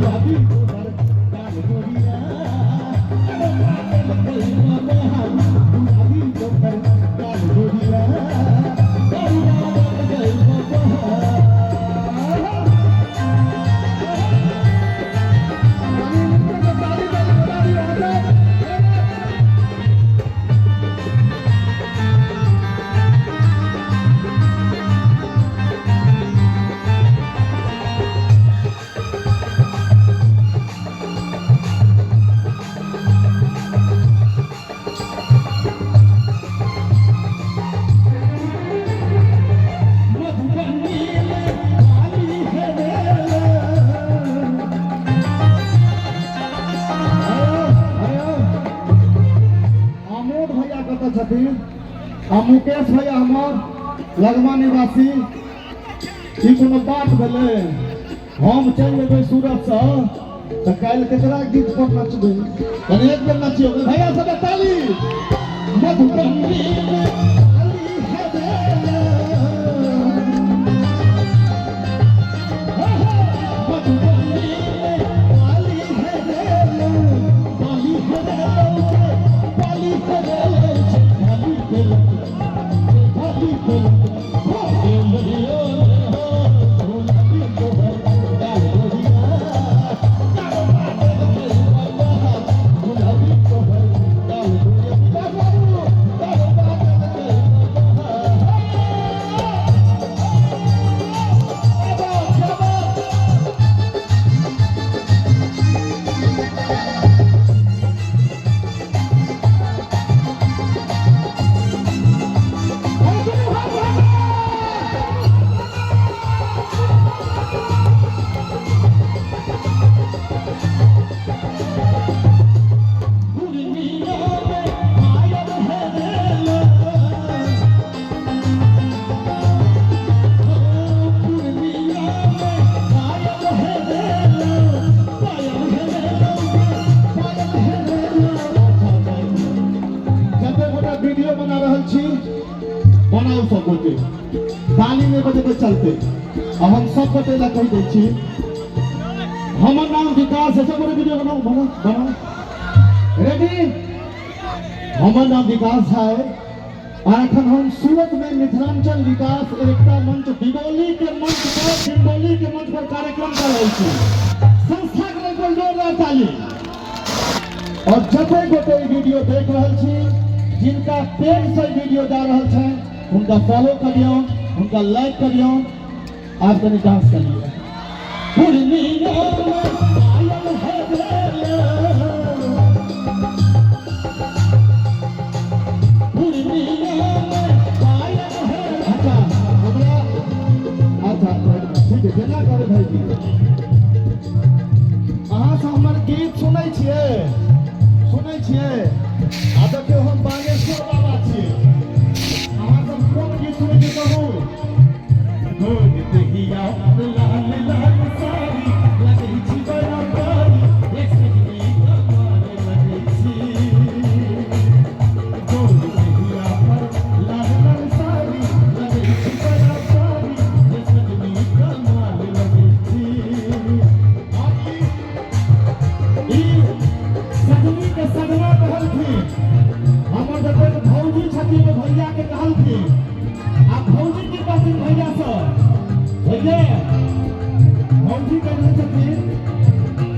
गुलाबी तोहर गाल गोरिया अरे पागल कैला बहार गुलाबी तोहर गाल गोरिया अरे पागल कैला बहार। ताली ताली ताली ताली। मधुबनी में काली है बेला। आयो, आयो। आमोद भैया कतऽ छथिन आ मुकेश भैया हमर लगमा निवासी ई कोनो बात भेलै हम चलि जेबै सूरतसँ तऽ काल्हि केकरा गीत पर नचबै कनि एक बेर नचियौ भैया सब ताली मधुबनी में काली है बेला। मधुबनी में काली है बेला, काली है बेला, काली है बेला, काली बेला, काली बेला, गुलाबी तोहर गाल गोरिया, गुलाबी तोहर गाल गोरिया। विकास बाबू, क्या बात। अरे दुनू हाथ हाथ। पूर्णिया में पायल है बेला। पूर्णिया में पायल है बेला, पायल है बेला, पायल है बेला। अच्छा भाई, जते गोटा वीडियो बना रहल छी बनाउ सब गोटे, ताली नहि बजेबै चलते। आ हम सब गोटे लए कहि दै छी, हमर नाम विकास है। सब गोटे वीडियो बनाउ, बनाउ, बनाउ, रेडी। हमर नाम विकास है और अखन हम सूरत में मिथिलांचल विकास एकता मंच डिंडोली के मंच पर, डिंडोली के मंच पर कार्यक्रम कर रहल छी। संस्था के लेल जोरदार ताली। और जते गोटे ई वीडियो देख रहल छी, जिनका पेज से ई वीडियो जा रहल छनि, हुनका फॉलो करियौ, हुनका लाइक करियौ। आप कनि डांस कर लियौ। पूर्णिया में पायल है बेला, पूर्णिया में पायल है। अच्छा हमरा, अच्छा ठीक है, जेना कहबै भाईजी। अहाँ सब हमर गीत सुनै छियै? सुनै छियै? आ देखियौ, हम बागेश्वर बाबा छियै। अहाँ सब कोन गीत सुनै छियै कहू। गोर देहिया लाल लाल साड़ी, लगै छी बड़ा प्यारी, एक सजनी कमाल लगै छी। गोर देहिया पर लाल लाल साड़ी, लगै छी बड़ा प्यारी, एक सजनी कमाल लगै छी। आ ई सजनी के सजना कहलखिन, हमर जतेक भौजी छथिन ओ भैया के कहलखिन। आ भौजी की कहथिन भैया से? भैया, भौजी कह रहल छथिन,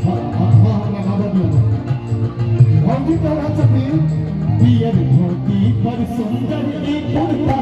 हाँ हाँ हाँ, हमरा गाबऽ दियौ ने। भौजी कह रहल छथिन, पियर धोती पर सुंदर ई कुर्ता